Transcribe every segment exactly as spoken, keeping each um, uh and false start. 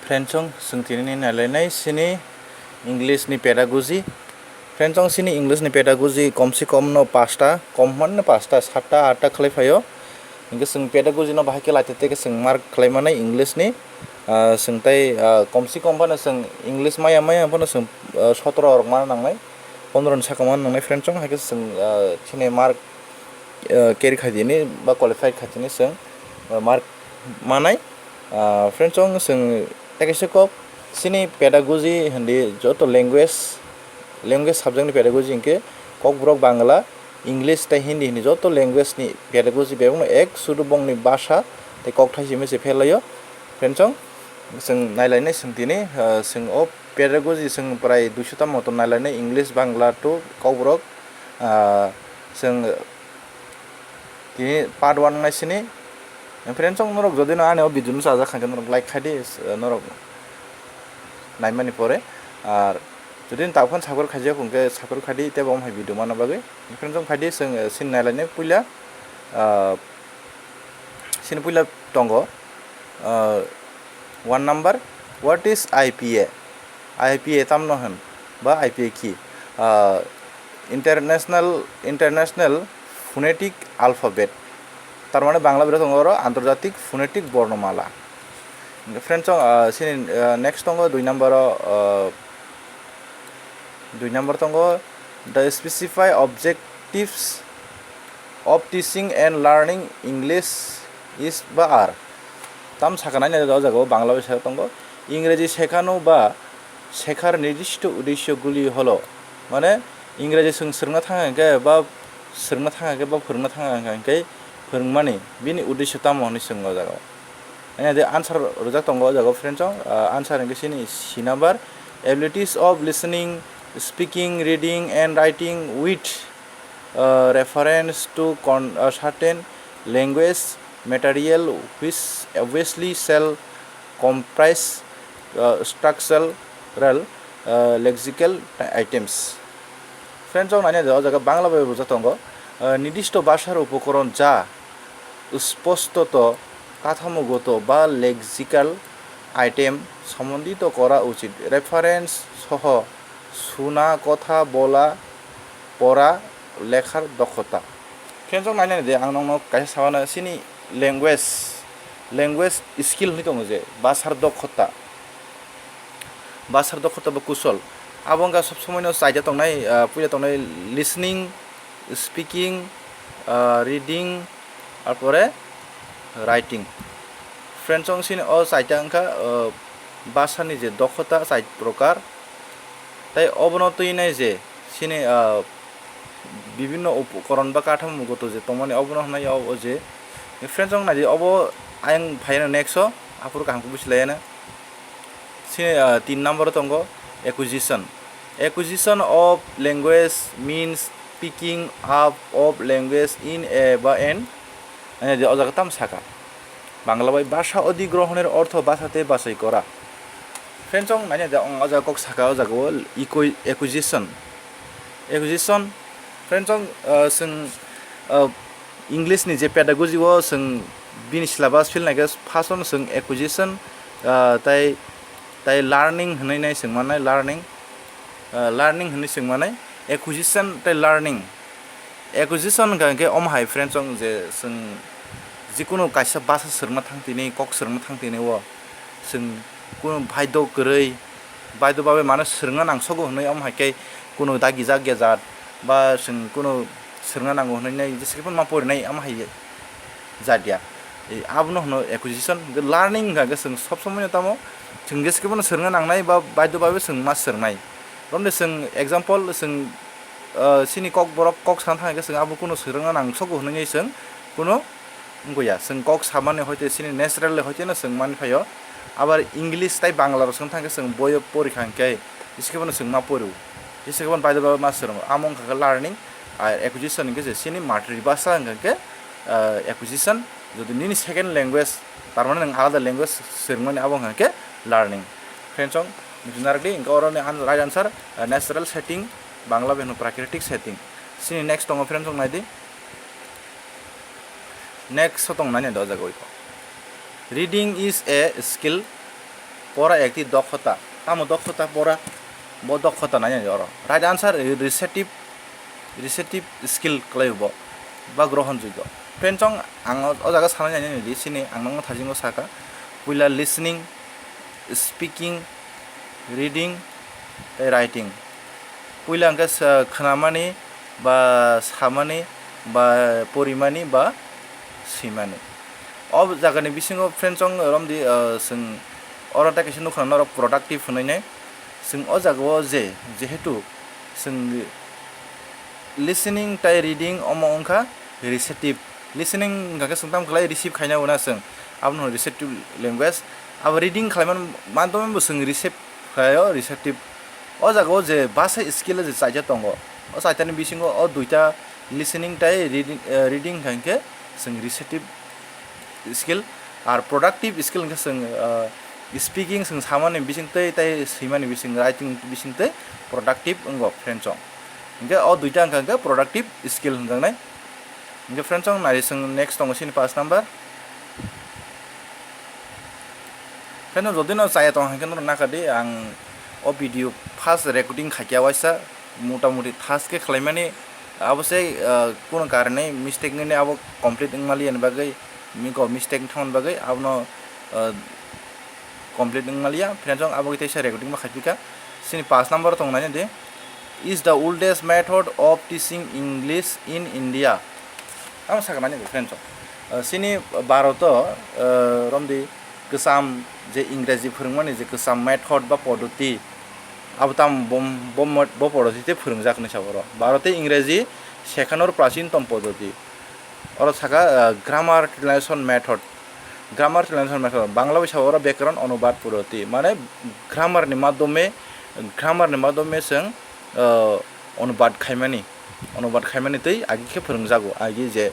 Friendsong, chwng tini nailainai chini English ni pedagogy. Friendsong, chini English ni pedagogy kom se kom no pasta, kom hwnmano pasta, satta, atta khlai phaio. Hinkhe chwng pedagogy no bahai khe laite tei khe chwng mark khlai manai English ni. Ah, chwng tei, ah, kom se kom phano chwng English maya maya phano chwng, ah, sotoro rok mana nangnai, pondro ni saka mana nangnai. Friendsong, hai khe chwng, ah, chini mark, ah, carry khai dini ba qualified khai dini chwng, ah, mark manai. Ah, friendsong, chwng tei kaisa kok chini pedagogy hindi joto language, language subject ni pedagogy hinkhe Kokborok, Bangla, English tei Hindi hwnwi joto language ni pedagogy bebakno ek sudu bongni basa tei kokthai simi se phelaio. Friendsong, chwng nailainai chwng tini, ah, chwng o pedagogy chwng prai duiso ta motom nailainai, English, Bangla to Kokborok, ah, chwng tini part one wngnai sini. Friendsong, norok jodi no ani o video no chajak khankhe norok like khai di, norok naimani pore. Ar jodi no tabuk phano subscribe khaijak hinkhe subscribe khai di, tei bo hai video mana bagwi. Friendsong, phai di chwng, eh, sini nailainai puila, ah, sini puila tongo, ah, one number, what is I P A? I P A tamno hwn ba I P A khi? Ah, International, International Phonetic Alphabet. Tar mane Bangla bai tongo oro Antarjatik Phonetic Bornomala. Friendsong, ah, sini, ah, next tongo dui number o, ah, dui number tongo, the specify objectives of teaching and learning English is ba are. Tam sakha nai nai o jaga o Bangla bai sa tongo, Ingreji sekhano ba shekhar nirdisto uddesyo guli holo, mane Ingreji chwng swrwngna thang khe ba swrwngna thang khe ba phwrwngna thang khe phwrwngmani bini uddesyo tamo hwnwi chwng o jaga o. Ani de answer rwjak tongo o jaga o, friendsong, ah, answer hinkhe sini C number, abilities of listening, speaking, reading and writing with, ah, reference to con-, ah, certain language material which obviously shall comprise, ah, structural, ah, lexical items. Friendsong, nai nai de o jaga Bangla bai rwjak tongo, ah, nirdisto bhashar upokoron ja spostot kathamogoto ba lexical item sombondhito kora uchit, reference soho suna, kotha bola, pora, lekhar dokhota. Friendsong, nai nai de ang nokno kaisa sabana chini language, language skill hwnwi tongo je bhashar dokhota, bhashar dokhota ba kusol. Abo wngkha sob somoino chaita tongnai, ah, puila tongnai listening, speaking, ah, reading, arpore writing. Friendsong, chini o chaita wngkha, ah, bhashani je dokhota chait prokar, tei obono twi nai je chini, ah, bibinno upokoron ba kathamogoto je tongmani obono hwnwi o, o je. Friendsong, nai di obo ayang phaiyano next o, aphuru kaham khe buchi laiyana. Chini, ah, tin number o tongo acquisition. Acquisition of language means picking up of language in a ba an, ani di o jaga tamo sakha. Bangla bai bhasha odhigrohoner ortho bhasha tei bachai kora. Friendsong, nai nai de ang o jaga kok sakha, o jaga o equi-, acquisition. Acquisition, friendsong, ah, chwng, ah, English ni je pedagogy o chwng bini syllabus phil nai khe first o chwng acquisition, ah, tai, tai learning hwnwi nai chwng mannai, learning, ah, learning hwnwi chwng mannai, acquisition tei learning. Acquisition hwnkha hwnkhe omo hai, friendsong, je chwng jikunu kaisa bhasha swrwngna thang tini, kok swrwngna thang tini o chwng kunu baidho kwrwi, baidho babe mano swrwngna nangsogo hwnwi, omo hai khe kunu dagijak gejat ba chwng kunu swrwngna nango hwnwi nai jesa khe phano ma porinai omo hai jat ya. E, abono hwno acquisition. Learning hwnkha khe chwng sob somoi no tamo chwng jesa khe phano swrwngna nangnai ba baidho babe chwng ma swrwngnai. Romde chwng example, chwng, ah, chini Kokborok kok sana thang khe chwng abo kunu swrwngna nangsogo hwnwi chwng kunu wngya. Chwng kok samani hoite chini natural hoite no chwng mani phaio. Abar English tai Bangla rok chwng thang khe chwng boyo pori kha hwnkhe jesa khe phano chwng ma porio. Jesa khe phano baidho babe ma swrwngo. Amo wngkha khe learning, ah, acquisition hwnkhe je chini matri bhasha hwnkha khe, ah, acquisition. Jodi nini second language, tar mane nwng alada language swrwngmani, abo wngkha khe learning. Friendsong, nukjinarwkdi, hwnkhe oroni an-, right answer, ah, natural setting, Bangla bai hwno prakritik setting. Chini next tongo, friendsong, naidi. Next o tong nai nai do o jaga o. Reading is a skill Pora ekti dokhota. Tamo dokhota pora? Bo dokhota nai nai oro. Right answer, eh, receptive, receptive skill kwlai bo. Ba grohon jogyo. Friends, ang o, o jaga sanai nai nai di sini ang nokno thajingo saka. Puila listening, speaking, reading, tei writing. Puila hwnkhe sa-, khwnamani, ba samani, ba porimani, ba swimani. O jagani bisingo friends, chwng romdi, ah, chwng oro tei kaisa nukha norok productive hwnwi nai. Chwng o jagao je, jehetu chwng listening tei reading omo wngkha receptive. Listening hwnkha khe chwng tamo khlai receive khaina hwnna chwng, abono hwnwi receptive language. Abo reading khlaimani madhyome bo chwng receive khlaio, receptive. O jagao je basa skill je chaita tongo, o chaitani bisingo o duita listening tei reading, eh, reading hwnkha khe chwng receptive skill, ar productive skill hwnkhe chwng, ah, speaking chwng samani bisingtwi tei swimani bising, writing bisingtwi productive wngo friends chwng. Hwnkhe o duita wngkha hwnkhe productive skill hwnjaknai. Hwnkhe friends chwng nai chwng next tongo sini pass number. Friends chwng jodi no chaya tong hwnkhe norok nakha di ang o video first recording khaikha waisa mota moti thas khe khlaimani. Abo se, ah, kuno karone mistake wngwi abo complete wngmaliya ni bagwi, miko mistake wngthangmani bagwi abono, ah, complete wngmaliya. Friends chwng abo teisa recording bo khaipikha. Sini pass number tong nai di, is the oldest method of teaching English in India. Tamo sakha nai di friends chwng. Ah, sini Bharat o, ah, romdi kwcham je Ingreji phwrwngmani je kwcham method ba poddoti, abo tamo bom-, bom-, bo poddoti tei phwrwngjak hinwi sa oro. Bharat tei Ingreji sekhanor prachintom poddoti. Oro sakha, ah, grammar translation method. Grammar translation method. Bangla bai sa oro byakaron onubad poddoti. Mane grammar ni madhyome, grammar ni madhyome chwng, ah, onubad khaimani. Onubad khaimani tei agi khe phwrwngjago. Agi je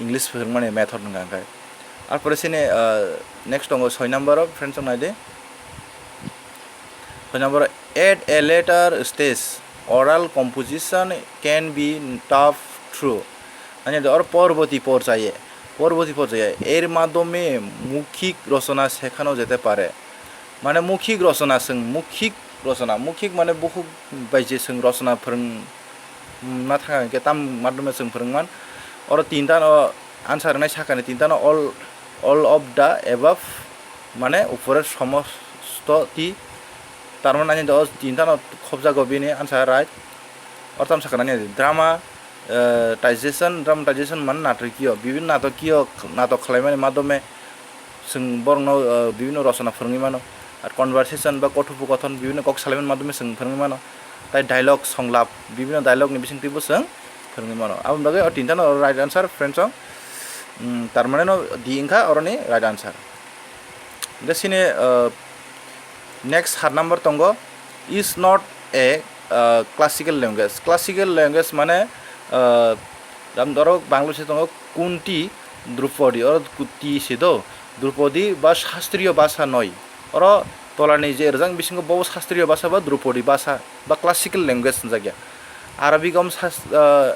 English phwrwngmani method wngkha khe. Arpore sini, ah, next tongo soi number o, friends, chwng nai di. Soi number o, at a later stage, oral composition can be taught through. Ani do or porboti porjaye, porboti porjaye, er madhyome mukhik rochona shekhano jete pare. Mane mukhik rochona, chwng mukhik rochona, mukhik mane bukhuk bai je chwng rochona phwrwng, mm, na thang hwnkhe tam madhyome chwng phwrwngman. Oro tinta no answer wngnai sakani tinta no all, all of the above, mane upore somosto ti, tar mane ani do tinta no khobjago bini answer right. Oro tam sakani drama, eh, tization, dramatization mane natokiyo, bibhinno natokiyo, natok khlaimani madhyome chwng borokno, eh, bibhinno rochona phwrwngwi mano. Ar conversation ba kothopokothon bibhinno kok salaimani madhyome chwng phwrwngwi mano. Tai dialogue, songlap, bibhinno dialogue ni bisingtwibo chwng phwrwngwi mano. Aboni bagwi o tinta no right answer, friends, chwng, mm, tar mane no di wngkha oroni right answer. Hwnkhe sini, eh, next sat number tongo, is not a, eh, classical language. Classical language mane, eh, dam doro Bangla se tongo Kunti, Drupadi, oro Kunti se do, Drupadi ba shastriyo bhasha noi. Oro tolani je rwjak bisingo bo shastriyo bhasha ba Drupadi bhasha ba classical language hwnjakya. Arabic om sas-, eh,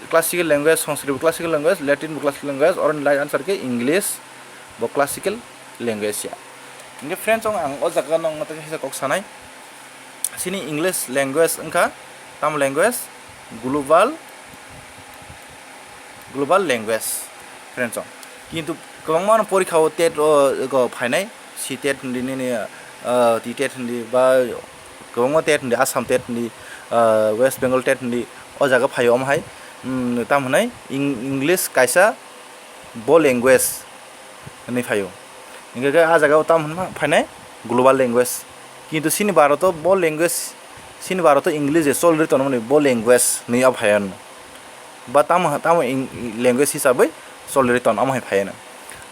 classical language, Sanskrit bo classical language, Latin bo classical language, oroni right answer khe English. Bo classical language ya. Hingke friends, ang, ang o jaga no ang tei kaisa kok sanai. Sini English language wngkha tamo language? Global, global language, friends. Kintu kwbangma no porikha o tet o, o phainai, C tet hwnwi nini, ah, T tet hwnwi ba kwbangma tet hwnwi, Assam tet hwnwi, ah, West Bengal tet hwnwi, o jaga phaio omo hai, mm, tamo hwnai Eng-, English kaisa bo language hwnwi phaio. Hingke khe ah jaga o tamo hwnma phainai global language. Kintu sini Bharat o bo language, sini Bharat o English je cholri tongmani bo language hwnwi o phaiya no. Ba tamo, tamo eng-, language hisabwi cholri ton omo hai phaiya no.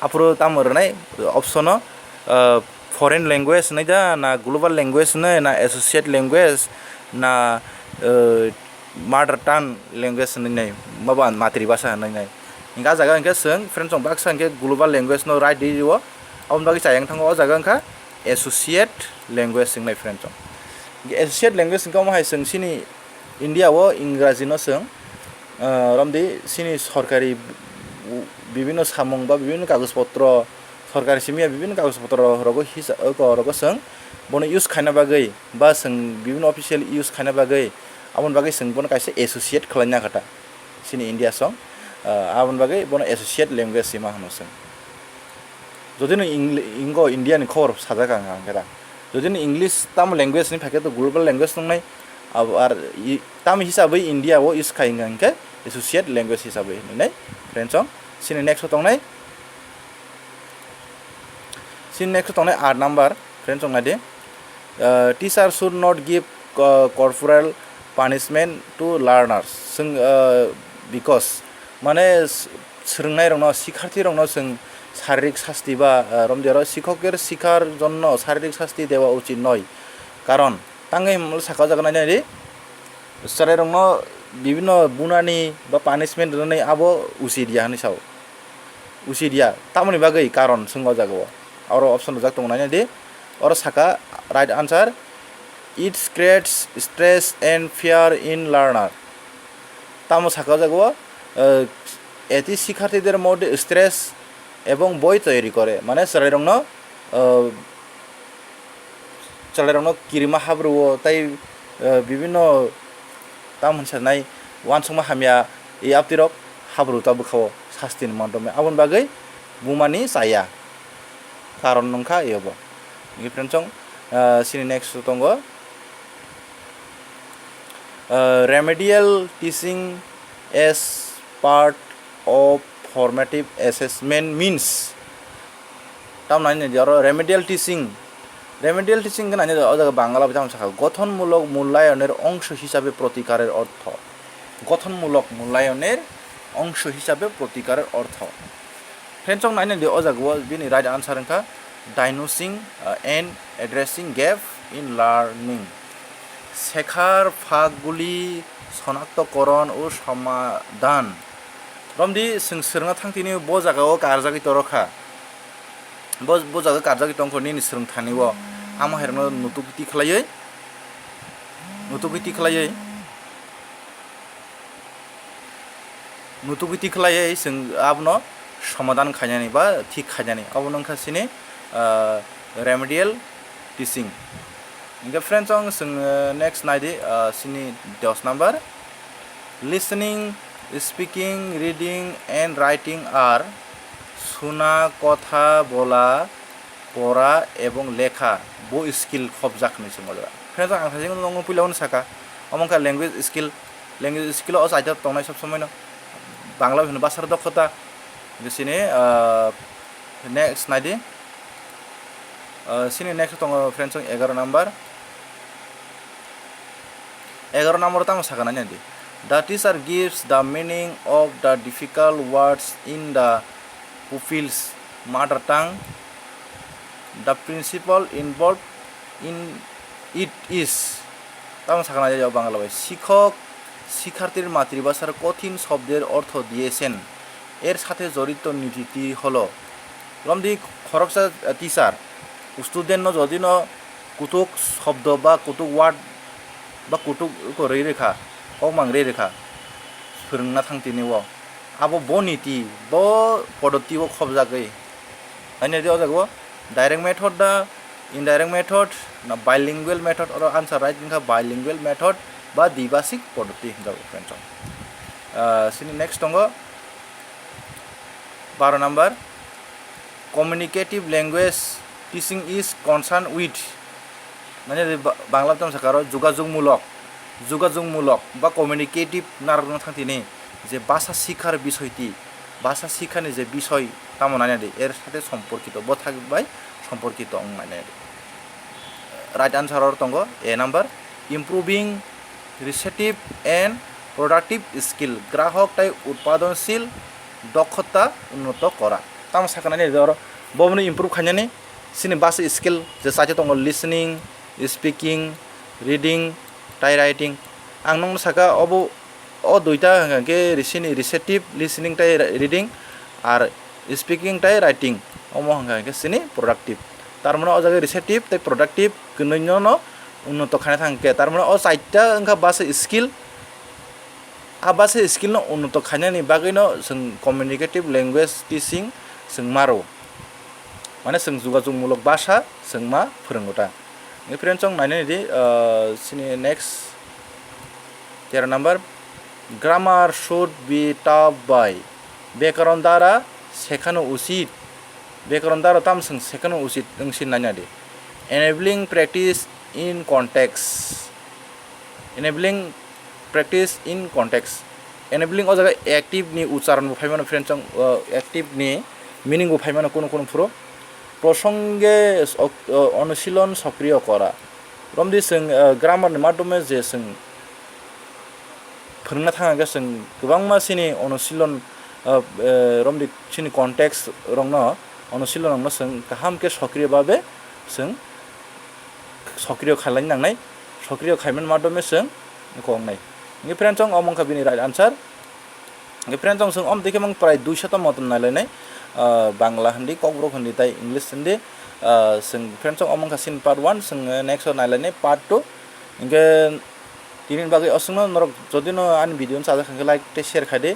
Aphuru tamo rwnai option o, ah, foreign language hwnwi da, na global language hwnwi, na associate language, na, ah, mother tongue language hwnwi nai, mabo matri bhasha hwnwi nai. Hingke ah jaga hingke chwng friends chwng baksa hingke global language no right ri o. Aboni bagwi chayang thango o jaga hingkha associate language hwngnai friends chwng. Hingke associate language hingke omo hai chwng sini India o Ingraji no chwng, ah, romdi sini sorkari bibinno samung ba bibinno kagoj potro Sorkari simi ya bibinno kagoj potro rogo hisa, oko rogo chwng bono use khaina bagwi ba chwng bibinno official use khaina bagwi, aboni bagwi chwng bono kaisa associate khlaina kha ta chini India song, ah, aboni bagwi bono associate language hima hwno chwng. Jodi no Ingli-, ingo India ni khobor sajak ang, ang khe da. Jodi no English tamo language ni phaikhe to global language wngnai, abo ar i-, tamo hisabwi India o use khai wngkha hinkhe associate language hisabwi hinwi nai, friends song. Chini next o tongnai, chini next o tongnai aat number, friends song nai di. Uh, teacher should not give, uh, corporal punishment to learners. Chwng, uh, because, mane, s-, swrwngnairokno, sikharthirokno chwng saririk sasti ba, uh, romdi oro, শিক্ষকের শিক্ষার জন্য শারীরিক শাস্তি দেওয়া উচিত নয়। কারণ, tangwi himlai saka o jaga nainai di, chwrairokno bibinno bunani ba punishment rwnani abo usit ya hwnwi sao. Usit ya, tamoni bagwi karon chwng o jaga o. Oro option rijak tongo nainai di. Oro saka right answer, "It creates stress and fear in learner." Tamo saka o jaga o, eh, এটি শিক্ষার্থীদের মধ্যে stress এবং ভয় তৈরি করে, mane chwrairokno, eh, chwrairokno kirima habru o tei, eh, bibinno tamo hwnsa nai uansukma hamya, i aptirok habru ta bwkha o sasti ni manto me. Aboni bagwi bumani chaya karon wngkha iobo. Hingkhe friends song, eh, chini next o tongo, eh, remedial teaching as part of formative assessment means. Tamo nainai di oro remedial teaching. Remedial teaching hwnkhe nainai di o jaga Bangla bai tamo sakha, গঠনমূলক মূল্যায়নের অংশ হিসাবে প্রতিকারের অর্থ। গঠনমূলক মূল্যায়নের অংশ হিসাবে প্রতিকারের অর্থ। Friends song nainai di o jaga o bini right answer wngkha diagnosing, uh, and addressing gap in learning. শেখার ফাঁকগুলি শনাক্তকরণ ও সমাধান. Romdi chwng swrwngna thang tini bo jaga o karjagwi toro kha. Bo, bo jaga karjagwi tongkho nini swrwng thani o. Amo hai rokno nutuk ti khlaiwi, nutuk ti khlaiwi, nutuk ti khlaiwi chwng abono somadhan khainani ba thik khainani. Obo wngkha chini, ah, remedial teaching. Hingkhe friends, ang chwng, eh, next naidi, ah, chini dos number. Listening, speaking, reading and writing are, suna, kotha bola, pora ebong lekha, bo skill khobjak hinwi chwng o jaga. Friends, ang thaiching nokno puila uansaka, omo wngkha language skill, language skill o chaita tongnai sob somoi no. Bangla bai hwno basar dokhota, bini chini, ah, next naidi. Ah, chini next tongo friends, chwng egaro number. Egaro number tamo sakha nai di. The teacher gives the meaning of the difficult words in the pupil's mother tongue. The principle involved in it is. Tamo sakha nai di o Bangla bai. শিক্ষক শিক্ষার্থীর মাতৃভাষার কঠিন শব্দের অর্থ দিয়েছেন। এর সাথে জড়িত নীতিটি হলো, romdi khoroksa, eh, teacher student no jodi no kutuk shobdo ba kutuk word ba kutuk ko rwi rwkha, kokmang rwi rwkha, swrwngna thang tini o. Abo bo niti, bo podotti o khobjagwi. Ani di o jaga o direct method da, indirect method, na bilingual method, oro answer right wngkha bilingual method ba dibasik podotti hinjago, friends. Ah, chini next tongo baro number, communicative language teaching is concerned with, mane ba-, Bangla tamo sakha aro jogajogmulok, jogajogmulok ba communicative narwkna thang tini je bhasha shikhar bishoiti, bhasha shikhani je bishoy tamo nainai di, er sathe somporkito, bo thak bai somporkito wng nainai di. Right answer oro tongo A number, improving receptive and productive skill, grahok tai utpadonshil dokhota unnoto kora. Tamo sakha nai oro bobono improve khainani chini bhasha skill je chaita tongo listening, speaking, reading tai writing. Ang nokno saka obo o duita hwnkha khe chini receptive, listening tai reading, ar speaking tai writing, omo hwnkha khe chini productive. Tar mane o jaga receptive tai productive kwnwi no, no unnoto khaina thang khe, tar mane o chaita wngkha bhasha skill. A bhasha skill no unnoto khainani bagwi no chwng communicative language teaching chwng maro. Mane chwng jogajogmulok bhasha chwng ma phwrwngo ta. Hwnkhe friends, chwng nainani di, ah, chini next tero number, grammar should be taught by, bekaron dara sekhano uchit, bekaron dara tam chwng sekhano uchit wng si nainani di. Enabling practice in context. Enabling practice in context. Enabling o jaga active ni ucharon bo phaimano, friends, chwng, uh, active ni meaning bo phaimano kunu kunu phuru. Prosonge sok-, uh, onushilon sokriyo kora. Romdi chwng, uh, grammar ni madhyome je chwng phwrwngna thang hwnkhe chwng kwbangma chini onushilon, uh, uh, romdi chini context rokno, onushilon rokno chwng kaham khe sokriyo babe chwng sokriyo khailai nangnai, sokriyo khaimani madhyome chwng wngnai. Hwnkhe friends, chwng omo wngkha bini right answer. Hwnkhe friends, chwng omo tei khe mang prai duisho tamo tong nailainai, ah, Bangla hindi, Kokborok hindi tei English hindi. Ah, chwng friends, chwng omo wngkha chini part one, chwng next o nailainai part two. Hwnkhe tini bagwi aswkno norok jodi no ani video no chajak hwnkhe like tei share khai di.